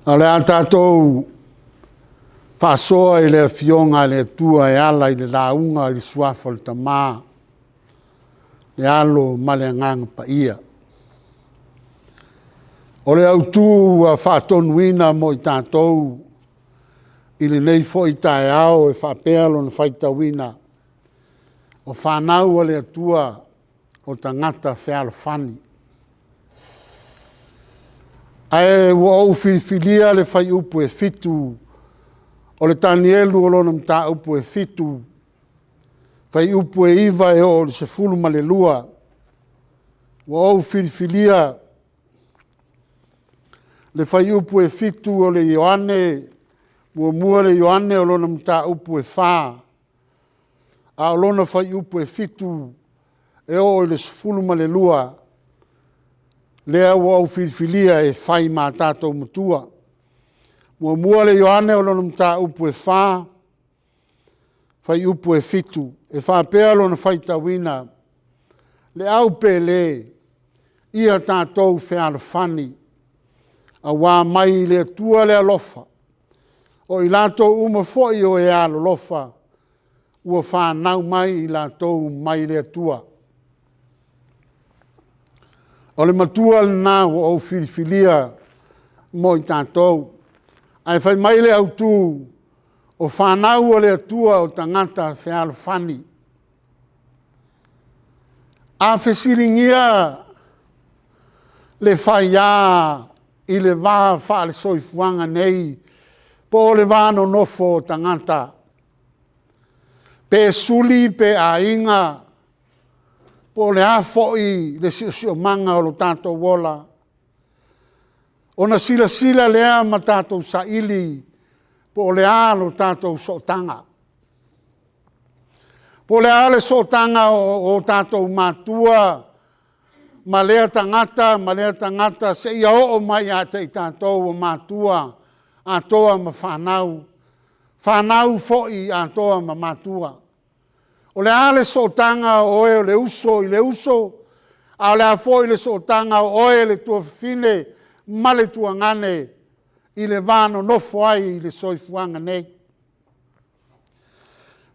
O le a tatou faasoa i le Afioga a le Atua e ala i le lauga i le Suafa o le Tama, le Alo ma le Agaga Paia. O le autu ua faatonuina mo i tatou i lenei foi taeao e faapea lona faitauina, o fanau a le Atua o tagata fealofani. Ae ua ou filifilia le fuaiupu e 7 o le Tanielu lona mataupu e 7, fuaiupu e 9 e oo i le 12, ua ou filifilia le fuaiupu e 7 o le Ioane, 1 Ioane o lona mataupu e 4, a o lona fuaiupu e 7 e oo i le 12, lea ua ou filifilia e fai ma tatou matua. 1 Ioane o lona mataupu e 4, fuaiupu e 7, e faapea lona faitauina, le au pele, ia tatou fealofani, aua mai le Atua le alofa. O i latou uma foi o e alolofa, ua fanau mai i latou mai le Atua. O le matua lena ua ou filifilia mo i tatou. Ae fai mai le autu, o fanau a le Atua o tagata fealofani. A fesiligia le faia i le va faale-soifuaga nei, po o le va nonofo o tagata, pe suli pe aiga, po o le a foi le siosiomaga o lo tatou ola, ona silasila lea ma tatou saili po o le a lo tatou sootaga. Po o le a le sootaga o tatou matua ma lea tagata ma lea tagata seia oo mai ia i tatou o matua atoa ma fanau, fanau foi atoa ma matua. O le a le sootaga o oe o le uso i le uso, a o le a foi le sootaga o oe le tuafafine ma le tuagane i le va nonofo ai i le soifuaga nei?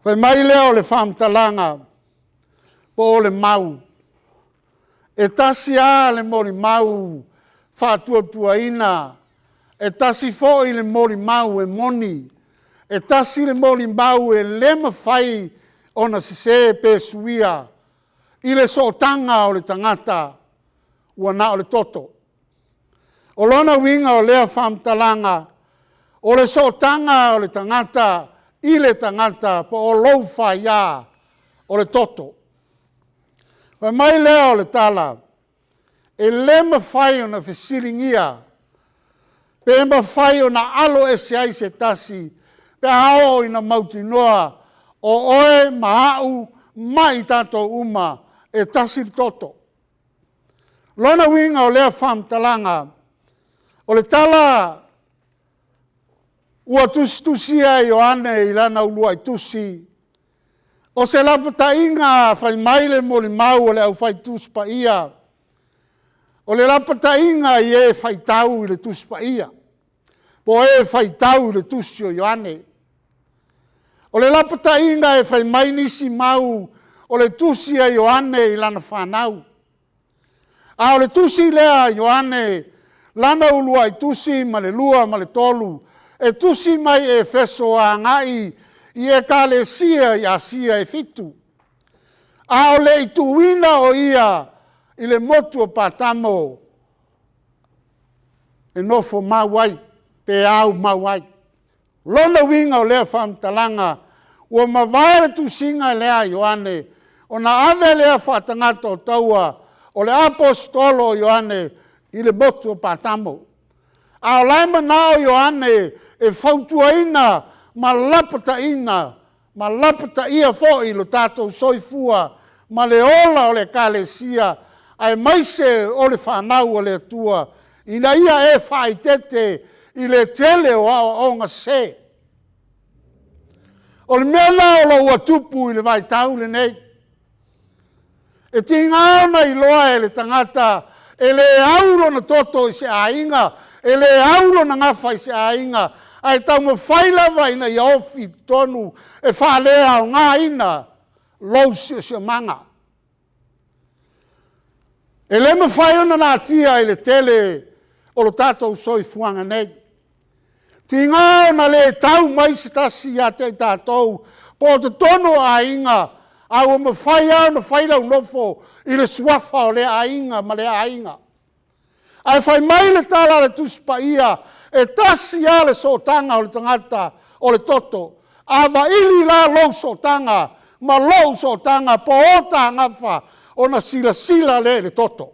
Fai mai lea o le faamatalaga po o le mau, e tasi lava le molimau faatuatuaina, e tasi foi le molimau e moni, e tasi le molimau e le mafai ona sese pe suia i le sootaga o le tagata ua na o le toto. O lona uiga o lea faamatalaga, o le sootaga o le tagata i le tagata po o lou faia, o le toto. Fai mai lea o le tala, e le mafai ona fesiligia pe mafai ona aloese ai se tasi pe a oo ina mautinoa o oe ma au ma i tatou uma e tasi le toto. O lona uiga o lea faamatalaga, o le tala ua tusitusia e Ioane i lana uluai tusi, o se lapataiga fai mai le molimau a le aufai Tusi Paia, o le lapataiga i e faitau i le Tusi Paia, po o e faitau i le tusi o Ioane. O le lapataiga e fai mai nisi mau, o le tusi a Ioane i lana fanau. A o le tusi lea a Ioane lana uluai tusi ma le lua ma le tolu, e tusi mai Efeso agai i ekalesia i Asia e fitu, a o le i tuuina o ia i le motu o Patamo e nofo mau ai pe aumau ai. O lona uiga o lea faamatalaga, ua mavae le tusiga lea a Ioane ona ave lea faatagata o taua o le aposetolo o Ioane i le motu o Patamo. A o la e manao Ioane e fautuaina ma lapataiga ma lapataia foi lo tatou soifua ma le ola o le Ekalesia aemaise o le fanau a le Atua, ina ia e faaeteete i le tele o aoaoga sese. O le mea lena o lo o ua tupu i le vaitau lenei. E tiga ona iloa e le tagata e le au lona toto i se aiga, E le au lona gafa i se aiga, ae taumafai lava ina ia ofi i totonu e faaleaogaina lou siosiomaga. E le mafai ona natia i le tele o lo tatou soifuaga nei. Tiga ona le tau mai se tasi ia te i tatou po o totonu o aiga, ae ua mafai lava ona fai lau nofo i le suafa o lea aiga ma lea aiga. Ae fai mai le tala a le Tusi Paia, e tasi lava le sootaga o le tagata, o le toto. A vaili la lou sootaga ma lou sootaga po o ta gafa, ona silasila lea i le toto.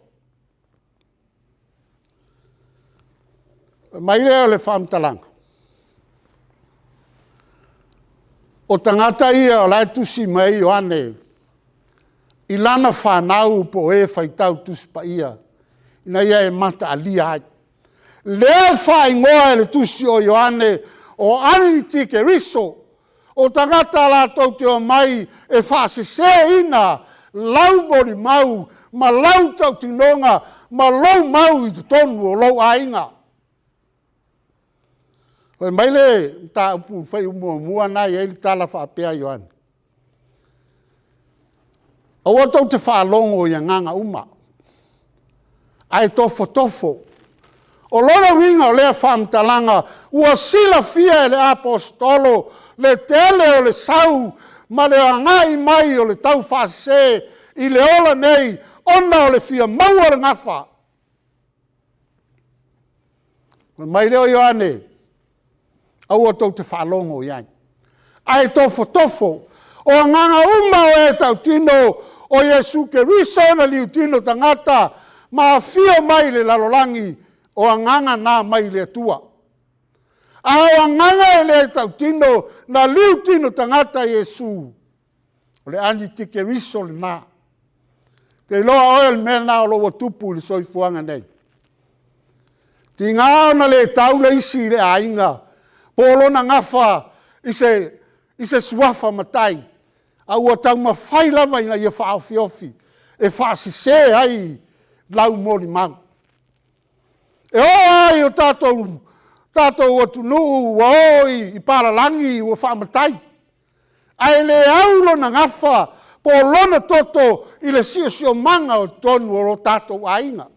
Fai mai lea o le faamatalaga, o tagata ia o la e tusi mai ai Ioane i lana fanau po o e faitau Tusi Paia, ina ia e mataalia ai. Lea e faaigoa e le tusi o Ioane o Anitikeriso, o tagata latou te omai e faasiseina lau molimau ma lau tautinoga ma lou mau i totonu o lou aiga. Fai mai le mataupu fuaiupu muamua lena e i ai le tala faapea a Ioane, aua tou te faalogo i agaga uma, ae tofotofo. O lona uiga o lea faamatalaga, ua silafia e le aposetolo le tele o le sau ma le agai mai o le taufaasese i le ola nei, ona o le fia maua o le gafa. Fai mai lea o Ioane, aua tou te faalogo i ai, ae tofotofo. O agaga uma o e tautino o Iesu Keriso na liutino tagata ma afio mai i le lalolagi, o agaga na mai le Atua. A o agaga e le tautino na liutino tagata Iesu, o le Anitikeriso lena. Ou te iloa o oe o le mea lena o lo o ua tupu i le soifuaga nei. E tiga ona le tau le isi i le aiga po o lona gafa i se suafa matai, a ua taumafai lava ina ia faaofiofi e faasese ai lau molimau. E oo lava i o tatou atunuu ua o i papalagi ua faamatai, ae le au lona gafa po o lona toto i le siosiomaga o totonu o tatou aiga.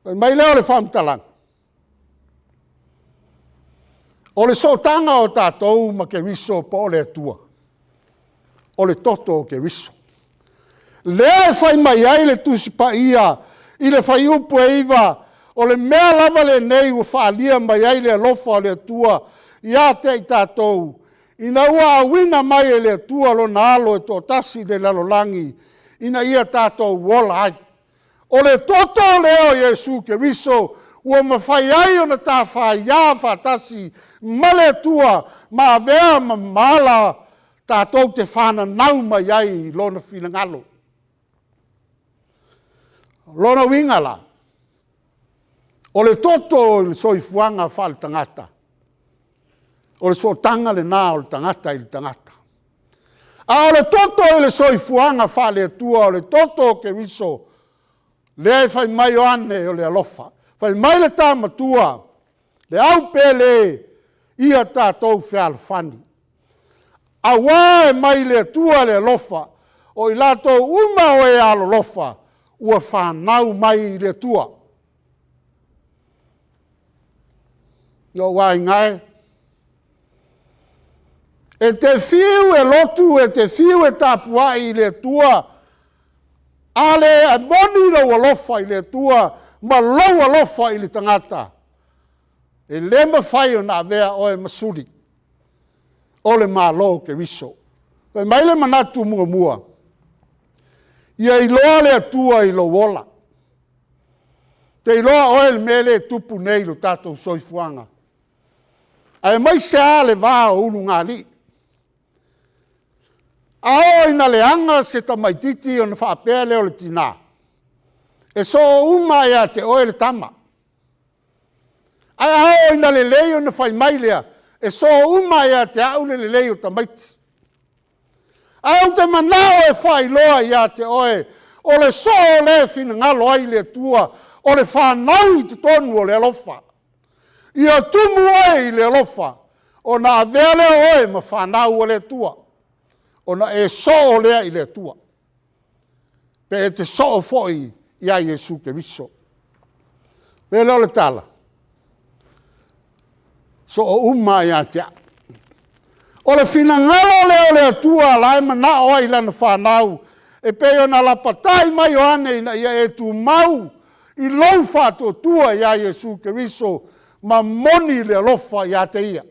Fai mai lea o le faamatalaga, o le sootaga o tatou ma Keriso po o le Atua, o le toto o Keriso. Lea e fai mai ai le Tusi Paia i le Fuaiupu 9, o le mea lava lenei ua faaalia mai ai le alofa o le Atua ia te i tatou, ina ua auina mai e le Atua lona Alo e toatasi i le lalolagi, ina ia tatou ola ai. O le toto lea o Iesu Keriso ua mafai ai ona ta faia faatasi ma le Atua ma avea ma ala tatou te fananau mai ai i Lona finagalo. O lona uiga la, o le toto i le soifuaga faale-tagata, o le sootaga lena o le tagata i le tagata. A o le toto i le soifuaga faale-Atua, o le toto o Keriso, lea e fai mai Ioane o le alofa. Fai mai le ta matua, leaupele, ia tatou fealofani. Aua e mai le Atua le alofa, o i latou uma o e alolofa, ua fanau mai i le Atua. Lou aiga e, e te fiu e lotu, e te fiu e tapuai i le Atua, a le moni lou alofa i le Atua ma lou alofa i le tagata, e le mafai ona avea oe ma suli o le Malo o Keriso. Fai mai le manatu muamua, ia iloa le Atua i lou ola. E te iloa oe le mea lea e tupu nei i lo tatou soifuaga, aemaise lava le va o ulugalii. A oo ina leaga se tamaitiiti ona faapea lea o le tina, e soo uma lava ia te oe le tama. Ae a oo ina lelei ona fai mai lea, e soo uma lava ia te au le lelei o tamaiti. Ae ou te manao e faailoa ia te oe, o le soo lea e finagalo ai le Atua. o le fanau i totonu o le alofa. Ia tumu oe i le alofa, ona avea lea o oe ma fanau a le Atua, ona e soo lea i le Atua, pe e te soo foi ia Iesu Keriso. O le mea lea o le tala, soo uma lava ia te au. O le finagalo lea o le Atua o la e manao ai i lana fanau, e pei ona lapatai mai Ioane ina ia e tumau i lou faatuatua ia Iesu Keriso ma moni le alofa ia te Ia.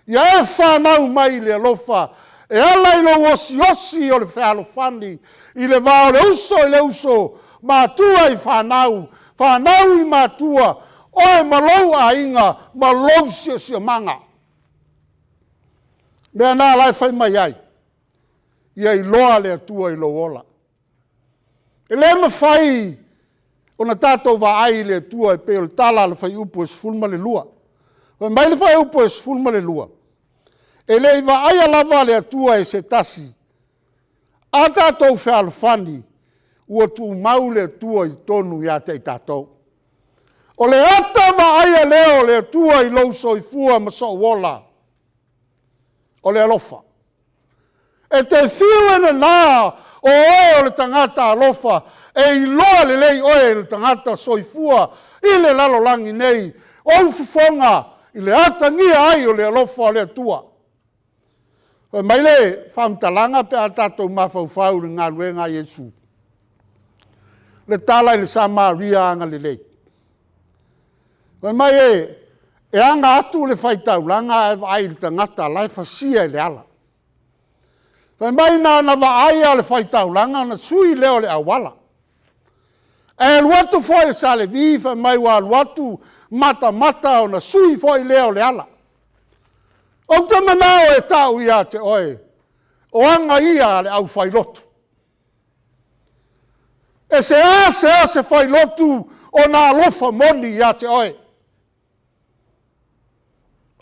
Ia e fanau mai i le alofa e ala i lou osiosi o le fealofani i le va o le uso i le uso, matua i fanau, fanau i matua, oe ma lou aiga ma lou siosiomaga. O le mea lena o la e fai mai ai, ia iloa le Atua i lou ola. E le mafai ona tatou vaai i le Atua e pei o le tala a le Fuaiupu 12. Fai mai le Fuaiupu 12, e le i vaaia lava le Atua e se tasi. A tatou fealofani, ua tumau le Atua i totonu ia te i tatou. O le ata vaaia lea o le Atua i lou soifua ma sou ola, o le alofa. E te fiu e nana o oe o le tagata alofa, e iloa lelei oe e le tagata soifua i le lalolagi nei, ou fofoga i le atagia ai o le alofa o le Atua. Fai mai le faamatalaga pe a tatou mafaufau i le galuega a Iesu, le tala i le Samaria agalelei. Fai mai e aga atu le faitaulaga ae vaai i le tagata o la e fasia i le ala. Fai mai na ona vaai lava o le faitaulaga ona sui lea o le auala. Ae alu atu foi le Salevi fai mai ua alu atu matamata ona sui foi lea o le ala. Ou te manao e tau ia te oe, o aga ia a le aufailotu. E seasea se failotu ona alofa moni ia te oe.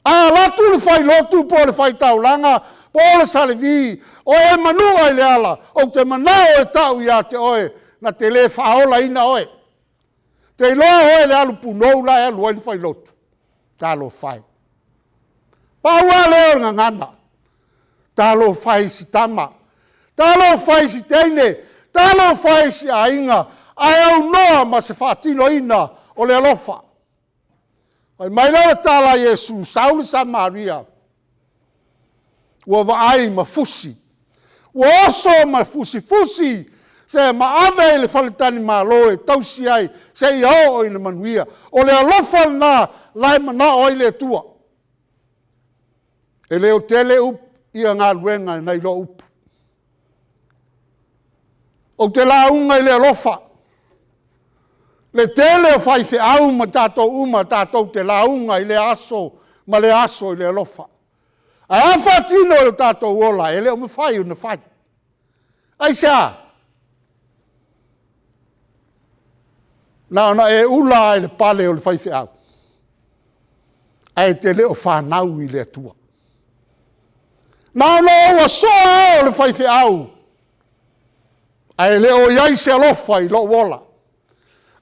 A alu atu le failotu po o le faitaulaga po o le Salevi o e manua i le ala, ou te manao e tau ia te oe, na te le faaolaina oe. E te iloa oe le alu punou la e alu ai le failotu? Talofa e. Pau lava lea o le gagana, talofa e i si tama, talofa e i si teine, talofa e i si aiga, ae aunoa ma se faatinoina o le alofa. Fai mai lea o le tala a Iesu, sau le Samaria ua vaai ma fusi, ua oso ma fusifusi seia maave i le faletalimalo e tausi ai seia oo ina manuia. O le alofa lena o la e manao ai le Atua. E le o tele ia galuega nai lo upu. Ou te lauga i le alofa. Le tele o faifeau ma tatou uma tatou te lauga i lea aso ma lea aso i le alofa. Ae a faatino e lo tatou ola? E le o mafai ona fai. Aisea? Na ona e ula lava i le pale o le faifeau, ae te le o fanau i le Atua. Na ona ou asoa lava au o le faifeau, ae le o i ai se alofa i lou ola.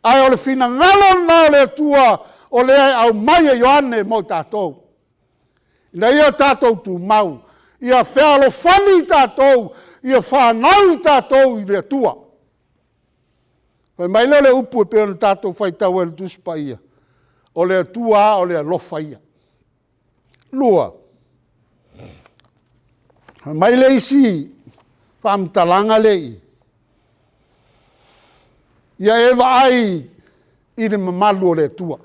Ae o le finagalo lena o le Atua o lea e aumai e Ioane mo i tatou, ina ia tatou tumau, ia fealofani tatou, ia fanau i tatou i le Atua. Fai mai lea o le upu e pei ona tatou faitau ai i le Tusi Paia, o le Atua lava o le alofa ia. Lua, fai mai le isi faamatalaga lea e i i, ia e vaai i le mamalu o le Atua.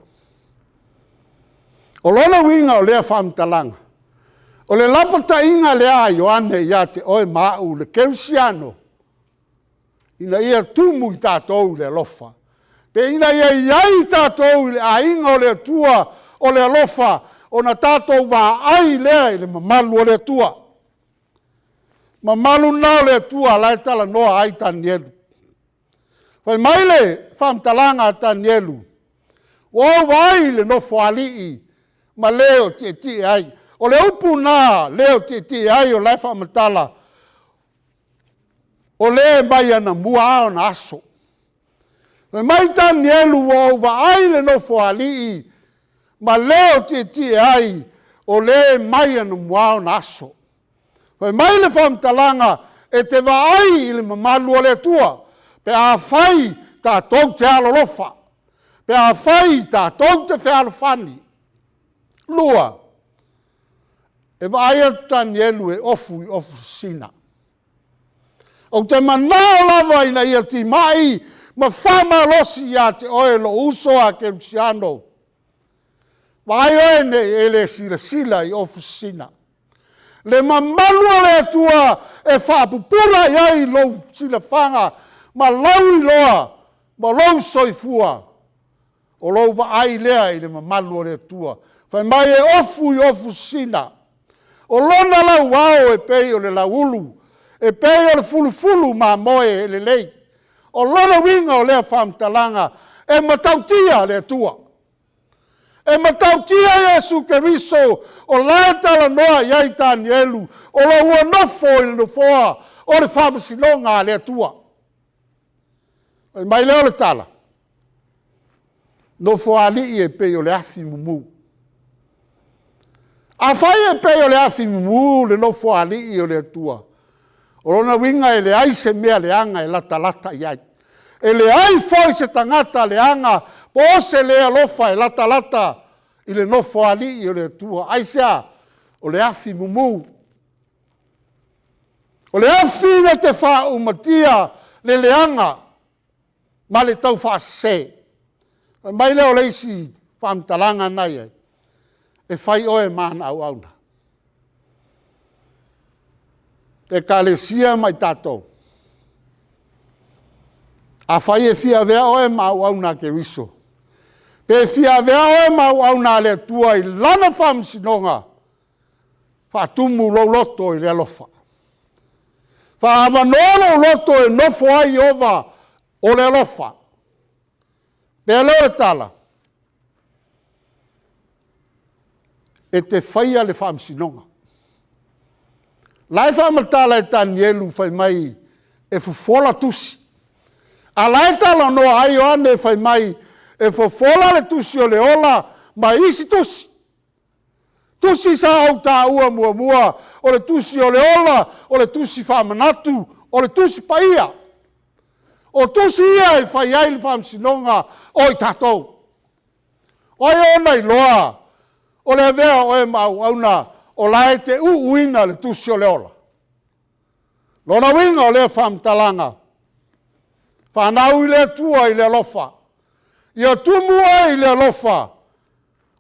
O lona uiga o lea faamatalaga, o le lapataiga lea a Ioane ia te oe ma au le kerisiano, ina ia tumu i tatou i le alofa, pe ina ia i ai tatou i le aiga o le Atua o le alofa, ona tatou vaai lea i le mamalu o le Atua. O le mamalu lena o le Atua o la e talanoa ai Tanielu. Fai mai le faamatalaga a Tanielu, “Ua ou vaai i le Nofoalii ma le o tietie ai.” O le upu lena le o tietie ai o la e faamatala, o le mai anamua lava ona aso. Fai mai Tanielu, ua ou vaai i le Nofoalii ma le o tietie ai, o le mai anamua ona aso. Fai mai le faamatalaga, e te vaai i le mamalu o le Atua pe afai tatou te alolofa, pe afai tatou te fealofani. Lua, e vaai atu Tanielu e ofu i ofu sisina. Ou te manao lava ina ia timai ma faamalosi ia te oe lou uso a kerisiano, vaai oe ne i e le silasila i ofu sisina. Le mamalu o le Atua e faapupula i ai lou silafaga ma lou iloa ma lou soifua, o lou vaai lea i le mamalu o le Atua. Fai mai e ofu i ofu sisina. O lona lauao e pei o le lauulu, e pei o le fulufulu mamoe lelei. O lona uiga o lea faamatalaga, e matautia le Atua. E matautia Iesu Keriso o la e talanoa i ai Tanielu, o lo o ua nofo i le nofoa o le faamasinoga a le Atua. Fai mai lea o le tala, Nofoalii e pei o le afi mumu. Afai e pei o le afi mumu le Nofoalii o le Atua, o lona uiga e leai se mea leaga e latalata i ai. E leai foi se tagata leaga po o se le alofa e latalata i le Nofoalii o le Atua. Aisea? O le afi mumu. O le afi na te faaumatia le leaga ma le taufaasese. Fai mai lea o le isi faamatalaga na e i ai, e fai oe ma ana auauna. Le Ekalesia ma i tatou, afai e fia avea oe ma auauna a Keriso, pe fia avea oe ma auauna a le Atua i lana faamasinoga, faatumu lou loto i le alofa. Faaavanoa lou loto e nofo ai Ieova o le alofa. Ona faapea lea o le tala, e te faia le faamasinoga. O la e faamatala e Tanielu fai mai e fofola tusi, a o la e talanoa ai Ioane fai mai e fofola le tusi o le ola ma isi tusi. Tusi sa ou taua muamua, o le tusi o le ola, o le tusi faamanatu, o le tusi paia. O tusi ia e fai ai le faamasinoga o i tatou. O ai ona iloa o le avea o oe ma auauna, o la e te uuina le tusi o le ola? O lona uiga o lea faamatalaga, fanau i le Atua i le alofa, ia tumu oe i le alofa,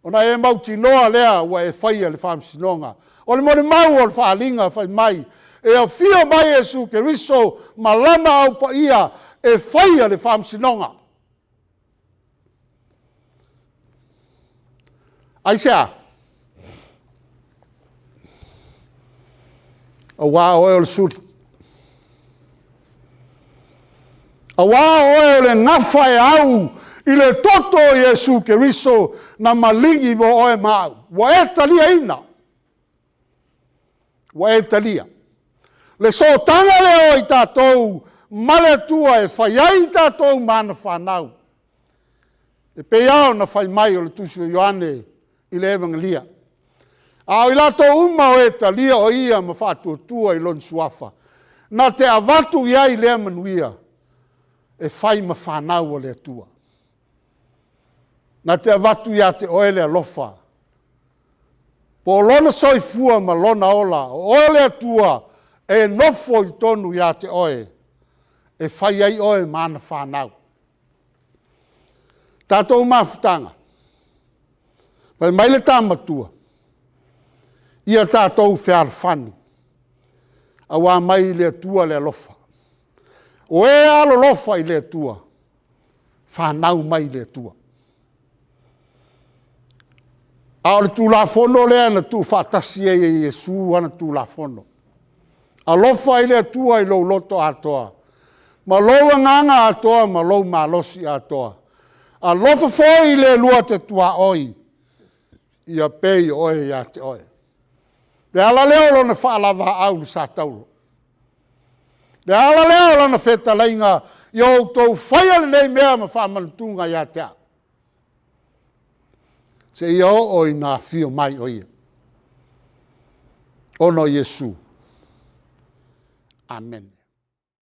ona e mautinoa lea ua e faia le faamasinoga. O le molimau o le faaaliga fai mai e afio mai Iesu Keriso ma Lana au paia e faia le faamasinoga. Aisea? Aua o oe o le suli. Aua o oe o le gafa e au i le toto o Iesu Keriso na maligi mo oe ma au, ua e taliaina, ua e talia. Le sootaga lea o i tatou ma le Atua e fai ai i tatou ma ana fanau, e pei lava ona fai mai o le tusi a Ioane i le Evagelia. A o i latou uma o e talia o Ia ma faatuatua i Lona Suafa, na te avatu i ai lea manuia, e fai ma fanau a le Atua. Na te avatu ia te oe le alofa, po o Lona soifua ma Lona ola, o oe o le Atua e nofo i totonu ia te oe, e fai ai oe ma ana fanau. Tatou mafutaga, fai mai le tama matua, ia tatou fealofani, aua mai le Atua le alofa. O e alolofa i le Atua, fanau mai i le Atua. A o le Tulafono lea na tuufaatasi ai e Iesu ana Tulafono. Alofa i le Atua i lou loto atoa, ma lou agaga atoa ma lou malosi atoa. Alofa foi i le lua te tuaoi, ia pei o oe ia te oe. O le ala lea o lona faalavaaau i le sa taulo. O le ala lea o lana fetalaiga Ia outou faia lenei mea ma faamanutuga ia te au, seia oo ina afio mai o ia. Ona o Iesu. Amene.